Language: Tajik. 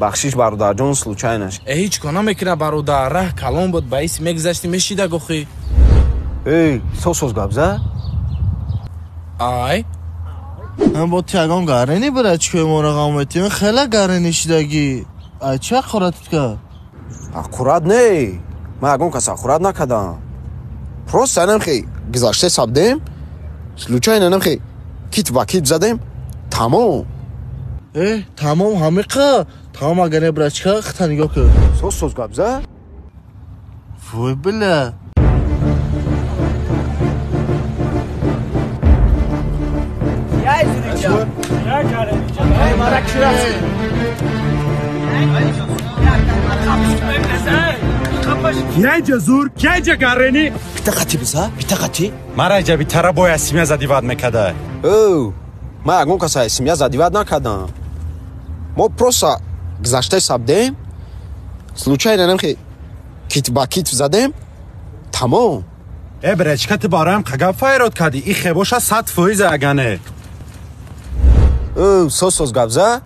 Бахшиш бародарҷон, случайно. Э ҳеҷ кор намекунад бародар, раҳ калон буд, ба ис мегузашти мешида гохи. Эй, сос гап за? Ай. Ам бо ти ягон гарени брачкои моро ғам метиҳӣ, хеле гарени шидагӣ. Ай чӣ ҳақоратат кард? Ҳақорат не. Ман ягон кас ҳақорат накардам. Просто намхи гузашта сабдем, случайно намхи кит ба кит задем, тамом. Э, тамом ҳамиқа? Тамом агар не брачка, хита нигоҳ кун. Сос гап за? Вой бля. Кияйҷа зур, кияйҷа гаррени? Бита қати биза, бита қати. Мара битара боя семья задевать мекада. Ӯ, ман ягон каса семья задевать накардам. Мо просто гузашта сабдем, случайно намхи кит ба кит задем, тамом. Э, брачка, ту бароям қагап файрод кардӣ? И хебоша 100% агане. Ӯ, сос гап за?